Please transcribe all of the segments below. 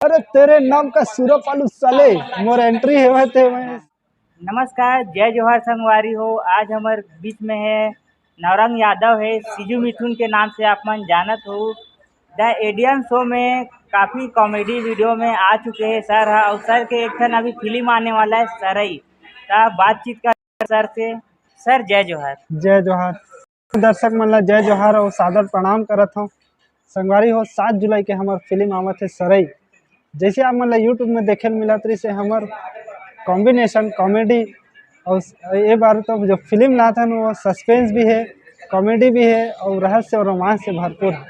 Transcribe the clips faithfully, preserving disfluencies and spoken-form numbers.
अरे तेरे नाम का सूरप आलू साले, मोर एंट्री है वह ते मैं। नमस्कार, जय जोहार संगवारी हो। आज हमर बीच में है नौरंग यादव है, सीजू मिथुन के नाम से आप मन जानत हो। द एडियम शो में काफी कॉमेडी वीडियो में आ चुके हैं सर ह, और सर के एक ठन अभी फिल्म आने वाला है सरई, त बातचीत कर सर से। सर जय जोहार। जय जोहार। दर्शक मन ला जय जोहार और सादर प्रणाम करत हूँ। संगवारी हो, सात जुलाई के हमर फिल्म आवत है सरई। जैसे आप मन ला YouTube में देखे ल मिलत रही से हमर कॉम्बिनेशन कॉमेडी और ये बार तो जो फिल्म लात हन वो सस्पेंस भी है, कॉमेडी भी है और रहस्य और रोमांस से भरपूर है।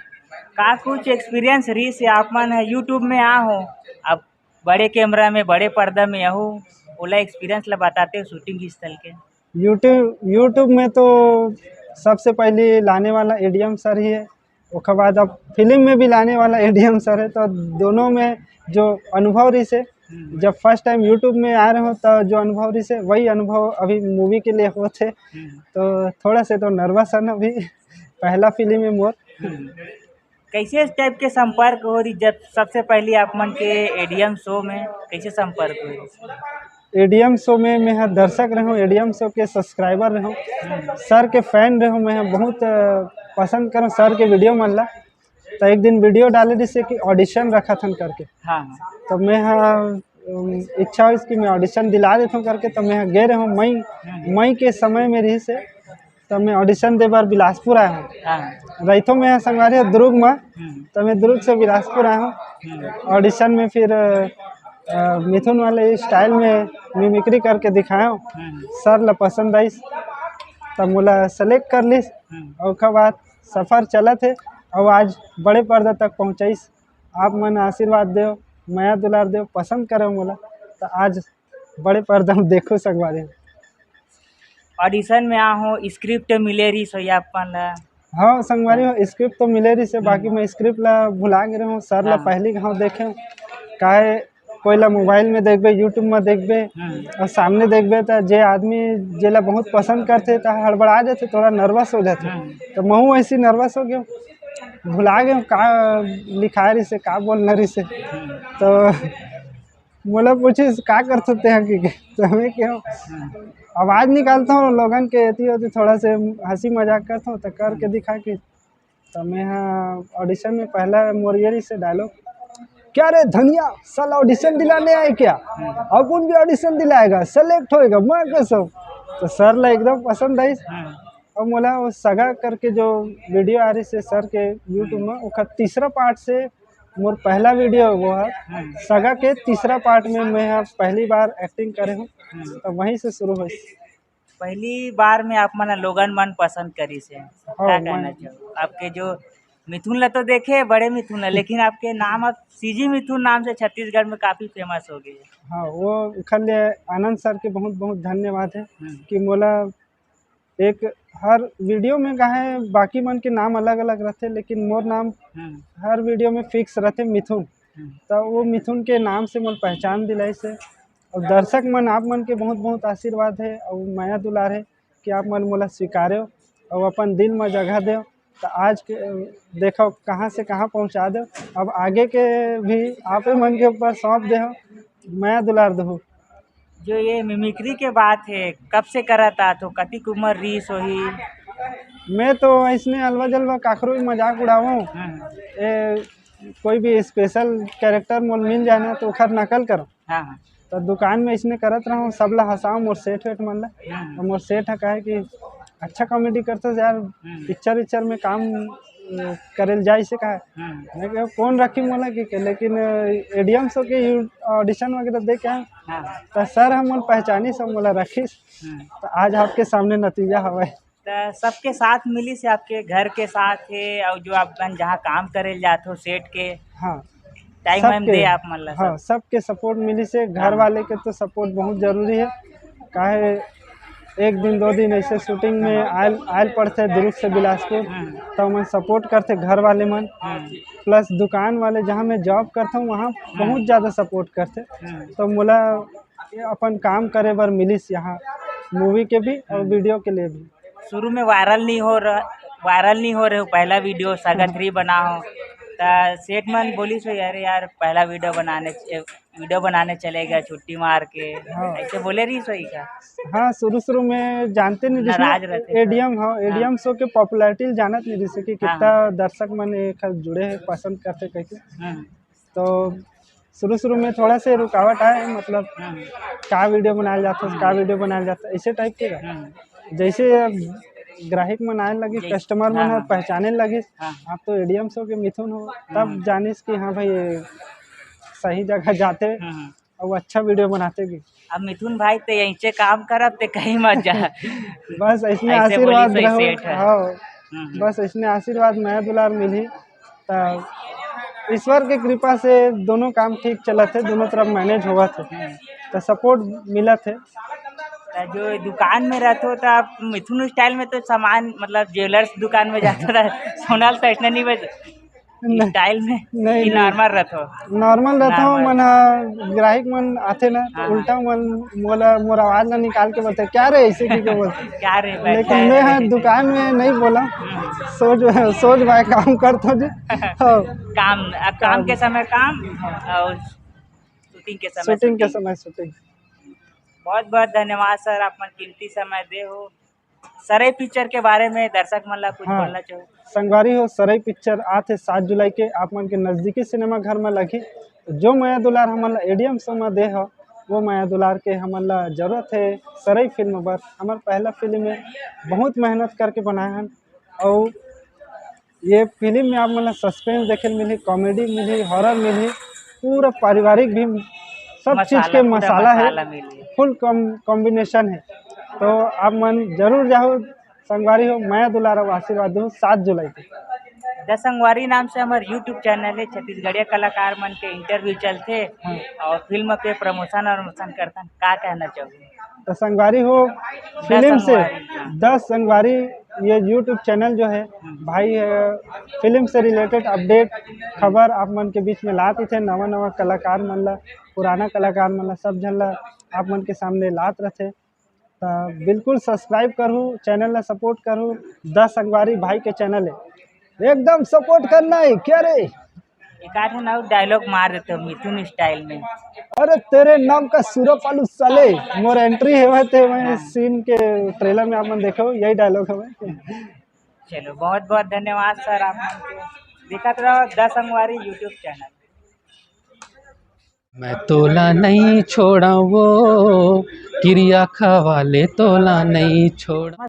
का कुछ एक्सपीरियंस रही से आप मन है YouTube में आ हो, अब बड़े कैमरा में बड़े पर्दा में आहू, ओला एक्सपीरियंस ला बताते हो शूटिंग स्थल के। YouTube YouTube में तो सबसे पहले लाने वाला एडीएम सर ही है, ओकर बाद अब फिल्म में भी लाने वाला एडीएम सर है। तो दोनों में जो अनुभव रही से, हम्म। जब फर्स्ट टाइम YouTube में आ रहे हो तो जो अनुभव रही से वही अनुभव अभी मूवी के लिए होते। हम्म। तो थोड़ा से तो नर्वस है ना अभी, पहला फिल्म है मोर। हम्म। कैसे टाइप के संपर्क हो रही जब सबसे पहले आप मन के एडीएम शो में कैसे संपर्क हो रही? एडीएम शो में मैं ह दर्शक रहूँ, एडीएम शो के सब्सक्राइबर रहूँ, सर के फैन रहूँ। मैं ह बहुत अ, पसंद करूँ सर के वीडियो मन ला। तो एक दिन वीडियो डाले जैसे कि ऑडिशन रखा थन करके। हाँ, हाँ। तो मैं ह अम, इच्छा होइस कि मैं ऑडिशन दिला देता हूँ करके। तो मैं ह गे रहूँ मई, हम्म। मई के समय में रही से तो मैं ऑडिशन दे बर बिलासपुर आया हूँ। हाँ। रहितो मैं संगवारी ह दुर्ग में, हम्म। तो मैं दुर्ग से बिलासपुर आया हूँ। हम्म। ऑडिशन में फिर अ, मिथुन वाले स्टाइल में मिमिक्री करके दिखाया हूँ। हम्म। सर ला पसंद आइस, तब मोला सेलेक्ट कर लिस। हम्म। और ओकर बाद सफर चलत है और आज बड़े पर्दा तक पहुँचाइस। आप मन आशीर्वाद देव, मया दुलार देव, पसंद करेव मोला, तो आज बड़े पर्दा में देखो संगवारी। ऑडिशन में आ हो, स्क्रिप्ट मिले रही सोई आप मन ला? हाँ संगवारी हो, स्क्रिप्ट तो मिले रही से, बाकी हम्म। मैं स्क्रिप्ट ला भुला गे रहूँ। सर ला हाँ। पहली घाव देखे, काहे कोई ला मोबाइल में देखबे, YouTube में देखबे हम्म। और सामने देखबे तो जे आदमी जेला बहुत पसंद करथे तो हड़बड़ा जाथे, थोड़ा नर्वस हो जाथे। हम्म। तो महू ऐसी नर्वस हो गया, भुला गया का लिखा रही से, का बोलना रही से। हम्म। तो मोला पूछिस का कर सकते हैं कि, तो मैं क्या हम्म। आवाज निकालता हूँ लोगन के एती होती, थोड़ा से हंसी मजाक करता हूँ तो करके दिखा के। तो मैं हाँ ऑडिशन में पहला मोर ये रही से डायलॉग, क्या रे धनिया, साला ऑडिशन दिलाने आए क्या? हम्म। अपन भी ऑडिशन दिलाएगा, सेलेक्ट होएगा, मैं कसम। तो सर ला एकदम पसंद आई। हम्म। और मोला वो सगा करके जो वीडियो आ रही से सर के YouTube में, ओकर तीसरा पार्ट से मोर पहला वीडियो वो है। हम्म। सगा के तीसरा पार्ट में मैं ह पहली बार एक्टिंग करे हूँ, हम्म। तो वहीं से शुरू हुई। पहली बार में आप मन लोगन मन पसंद करी से, हाँ, का कहना मैं चाहो? आपके जो मिथुन ला तो देखे बड़े मिथुन ला, लेकिन आपके नाम अब सीजी मिथुन नाम से छत्तीसगढ़ में काफी फेमस हो गए। हाँ, वो ओखर लिए आनंद सर के बहुत बहुत धन्यवाद है हम्म। कि मोला एक हर वीडियो में कहे बाकी मन के नाम अलग अलग रहते, लेकिन मोर नाम हम्म। हर वीडियो में फिक्स रहते मिथुन। हम्म। तो वो मिथुन के नाम से मोर पहचान दिलाइस है। और दर्शक मन, आप मन के बहुत बहुत आशीर्वाद है और मया दुलार है कि आप मन मोला स्वीकारेव और अपन दिल में जगह देव। तो आज के देखो कहाँ से कहाँ पहुँचा देव, अब आगे के भी आप मन के ऊपर सौंप देव, मया दुलार दहू। जो ये मिमिक्री के बात है, कब से करत आत हो, कतिक उम्र रहीस होही? मैं तो ऐसने अलवा जलवा काखरो भी मजाक उड़ावो। हम्म। ए, कोई भी स्पेशल कैरेक्टर मोल मिल जाए ना तो ओखर नकल करो। हाँ, हाँ। तो दुकान में इसने करत रहूँ, सबला हंसाओ मोर सेठ वेठ मन ला। हम्म। तो मोर सेठ ह कहे कि अच्छा कॉमेडी करते यार, हम्म। पिक्चर विक्चर में काम अ, करे ल जाए से कहा। हम्म। मैं कहा कौन रखी मोला कि, कि लेकिन एडीएम शो के ऑडिशन वगैरह दे के आए। हाँ। तो सर हम मोला पहचानी सब मोला रखिस। हम्म। तो आज आपके सामने नतीजा हवा है। तो सबके साथ मिली से आपके घर के साथ है और जो आप जहाँ काम करे ल जात हो सेठ के हाँ। टाइम वाइम सबके, दे आप मन ला हाँ, सब? सबके सपोर्ट मिली से, घर हाँ। वाले के तो सपोर्ट बहुत जरूरी है। काहे एक दिन दो दिन ऐसे शूटिंग में आयल आयल पड़ते दुर्ग से बिलासपुर, हम्म। तो मन सपोर्ट करते घर वाले मन। हम्म। प्लस दुकान वाले जहाँ मैं जॉब करता हूँ वहाँ हम्म। बहुत ज़्यादा सपोर्ट करते। हम्म। तो मोला ये अपन काम करे बर मिलिस यहाँ मूवी के भी और हम्म। वीडियो के लिए भी। शुरू में वायरल नहीं हो रहा, वायरल नहीं हो रहे हो, पहला वीडियो सगा हम्म। थ्री बना हो, त सेठ मन बोलिस होही, "अरे यार, पहला वीडियो बनाने, वीडियो बनाने चले गए छुट्टी मार के।" हाँ। ऐसे बोले रहिस होही का? हाँ, शुरू-शुरू में जानते नहीं, जिसने नाराज रहते थे। एडीएम, हाँ, हाँ। एडीएम शो के पॉपुलैरिटी ल जानत नहीं, जैसे कि हाँ, कितना हाँ। दर्शक मन एखर जुड़े हैं, पसंद करते कहिके। हम्म। तो शुरू-शुरू में थोड़ा से रुकावट आए, मतलब, हम्म। का वीडियो बनायल जाथे, का हम्म। वीडियो बनायल जाथे, ऐसे टाइप के का। हम्म। जैसे अब ग्राहक मन आए लगिस, जैसे, कस्टमर मन हाँ, ह हाँ। पहचाने लगिस, हाँ। आप तो एडीएम शो के मिथुन हो, तब हम्म। जानिस कि हाँ भाई, ये सही जगह जाते हम्म। अउ अच्छा वीडियो बनाते भी। अब मिथुन भाई, ते यहीं से काम करब, ते कहीं मत जा। बस ऐसने ऐसे आशीर्वाद बोलिस होही रहो। सेठ ह। हाँ, हम्म, हम्म। बस ऐसने आशीर्वाद, मया दुलार मिलही। त ईश्वर के कृपा से दोनों काम ठीक चलत हे, दोनों तरफ मैनेज होवत हे, हम्म। त सपोर्ट मिलत हे। त जो दुकान में रहथो, त आप मिथुन स्टाइल में तो सामान, मतलब, ज्वेलर्स दुकान में जाथो, त सोना ल तो ऐसने नहीं बज-, नहीं। स्टाइल में नहीं, कि नहीं। नॉर्मल रहथो? नॉर्मल रहथो, नॉर्मल। मन ह, ग्राहक मन आथे ना, तो हाँ, हाँ। उल्टा मन मोला, मोर आवाज ला निकाल के बोलथे, "क्या रे?" ऐसे कहिके बोलथे। क्या रे, बैठा लेकिन है, मैं बैठा हाँ है। दुकान में नहीं बोला, हम्म। सोच, सोच भाई काम करता जी। हाँ। काम, अब काम काम। के समय काम और शूटिंग के समय शूटिंग के शूटिंग। समय शूटिंग। बहुत बहुत धन्यवाद सर, आप मन कीमती समय दे हो। सरई पिक्चर के बारे में दर्शक मन ला कुछ हाँ। बोलना चाहो? संगवारी हो, सरई पिक्चर आत हे सात जुलाई के, आप मन के नजदीकी सिनेमा घर में लगही। जो मया दुलार हमन ला एडीएम शो में दे हो, वो मया दुलार के हमन ला जरूरत हे सरई फिल्म बर। हमर पहला फिल्म हे, बहुत मेहनत करके बनाए हन। अउ ये फिल्म में आप मन ला सस्पेंस देखे ल मिलही, कॉमेडी मिलही, हॉरर मिलही, पूरा पारिवारिक भी, सब चीज मसाला, के पूरा मसाला हे, मसाला मिलही। फुल कॉम-, कॉम्बिनेशन हे। तो आप मन जरूर जाहू संगवारी हो, मया दुलार अउ आशीर्वाद दू सात जुलाई के। द संगवारी नाम से हमर YouTube चैनल हे, छत्तीसगढ़िया कलाकार मन के इंटरव्यू चलथे हाँ। और फिल्म के प्रमोशन और प्रमोशन करथन, का कहना चाहोगे? त संगवारी हो, द फिल्म से संगवारी, हाँ। द संगवारी ये YouTube चैनल जो है, हम्म। भाई, अ, फिल्म से रिलेटेड अपडेट, खबर आप मन के बीच में लात रहिथे, नवा नवा कलाकार मन ला, पुराना कलाकार मन ला, सब झन ला आप मन के सामने लात रहिथे। त बिल्कुल सब्सक्राइब करहू, चैनल ला सपोर्ट करहू। द संगवारी भाई के चैनल हे, एकदम सपोर्ट करना हे। क्या रे? एक आध ठन अउ डायलॉग मार देते हो मिथुन स्टाइल में। अरे तेरे नाम का सूरप आलू साले, मोर एंट्री हेवय ते मैं हाँ। सीन के ट्रेलर में आप मन देखो, यही डायलॉग हवय। चलो, बहुत बहुत धन्यवाद सर, आप मन के। देखत रहो द संगवारी YouTube चैनल। मैं तोला नहीं छोड़ा वो, किरिया खवा ले तोला नहीं छोड़ा।